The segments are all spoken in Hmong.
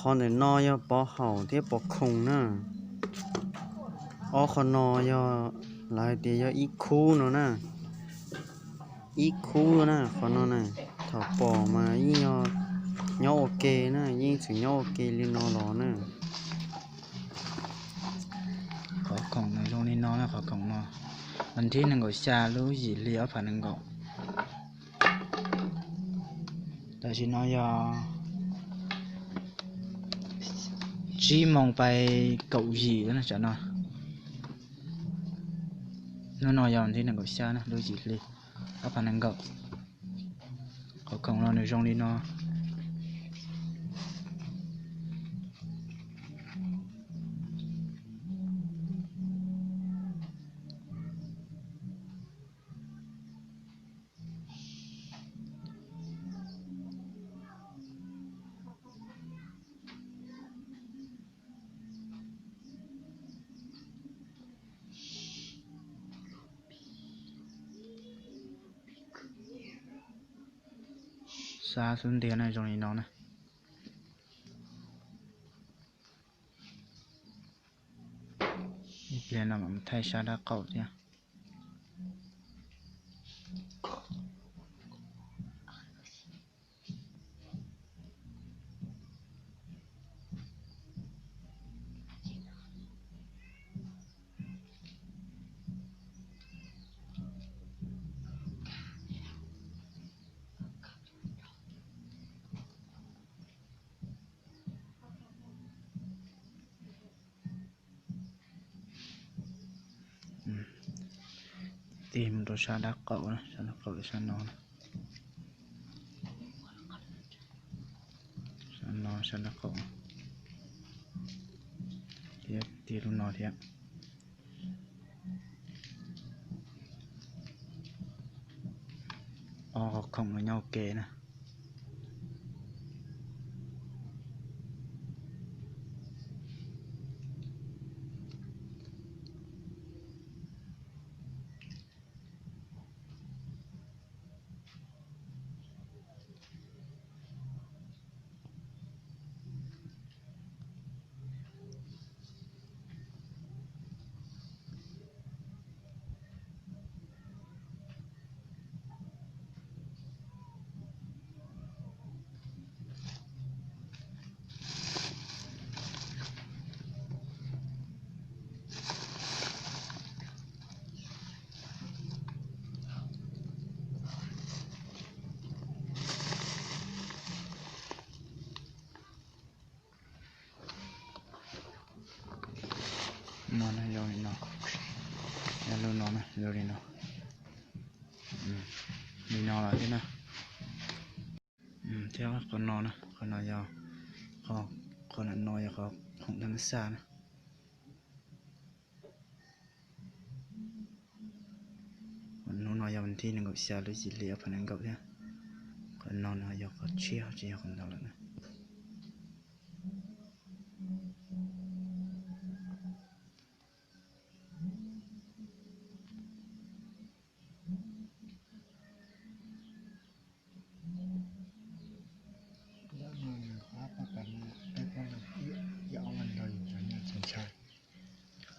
Qhov ntawm no yog pov haum thiab pov khoom na. Ob qhov no yog, lawv hais tias yog ib khub no na, ib khub na qhov no na. Thaum pom mas yeej yog nyob ua ke na, yeej txwm nyob ua ke li no los na. Qhov khoom nws zoo li no na, qhov khoom no, vas thib nees nkaum xya lub yim hli ob phav nees nkaum. Tam sim no yog tsib moos pais kaum yim lawm na tam no. Hnub no yog vas thib nees nkaum xya na, lub yim hli ob phav nees nkaum. Qhov khoom no nws zoo li no. Sab xub ntiag na zoo li no na. Ib pliag no mam thaij sab dab qaum thiab. Tig mus rau sab dab qaum, sab dab qaum sab no, sab no sab dab qaum thiab, tig lub no thiab. Ob qhov khoom no nyob ua ke na. No na, zoo li no, yog lub no na, zoo li no, li no lawm thiab na. Thiab qhov no na, qhov no yog, qhov no yog qhov khoom thab mab xaj na. Hnub no yog vas thib nees nkaum xya lub yim hli ob phav nees nkaum thiab. Qhov no no yog qhov tshiab tsis yog qhov ntawd lawm na.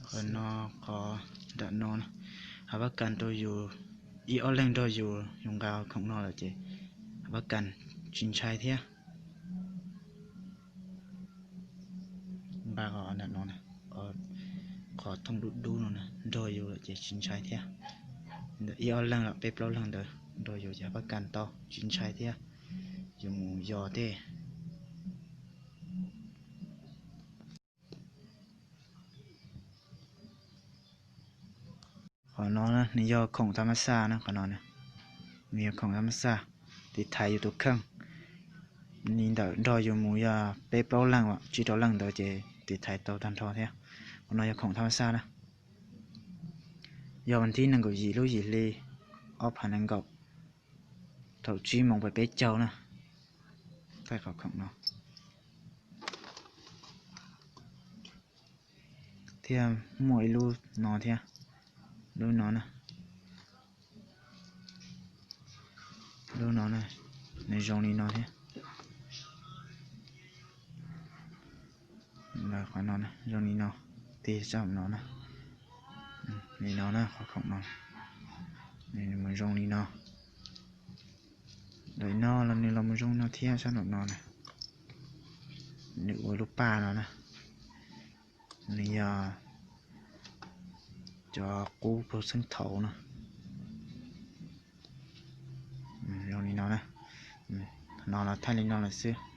Qhov no qhov nram no na, hav pab kas rau yus ib ob leeg nrog yus, yus nqa khoom no lawm ces hav pab kas tsis ntshai thiab. Nqa qhov nram no, qhov thooj dub dub no na, nrog yus lawm ces tsis ntshai thiab. Ntawm ib ob leeg los peb plaub leeg ntawd nrog yus ces hav pab kas tau tsis ntshai thiab. Yus mus yos tej. Qhov no nws yog khoom thab mab xaj na, qhov no nws yog khoom thab mab xaj, tiv thaiv yus tus kheej. Li ntawm nrog yus mus yog peb plaub leeg los tsib rau leej ntawd ces tiv thaiv tau tag nrho thiab. Qhov no yog khoom thab mab xaj na. Yog vas thib nees nkaum yim lub yim hli ob phav nees nkaum, thaum tsib moos pais peb caug na. Thaij qhov khoom no. Thiab muaj ib lub no thiab, lub no na, lub no na, nws zoo li no thiab. Qhov no zoo li no, tig sab no na, li no na, qhov khoom no mus zoo li no. Ntawm no los nws los mus zoo no thiab, sab nraum no na, nws ua lub paj no na, nws yog cov qub puag txheej thaum no. Zoo li no na, no los thaij li no lawm xwb.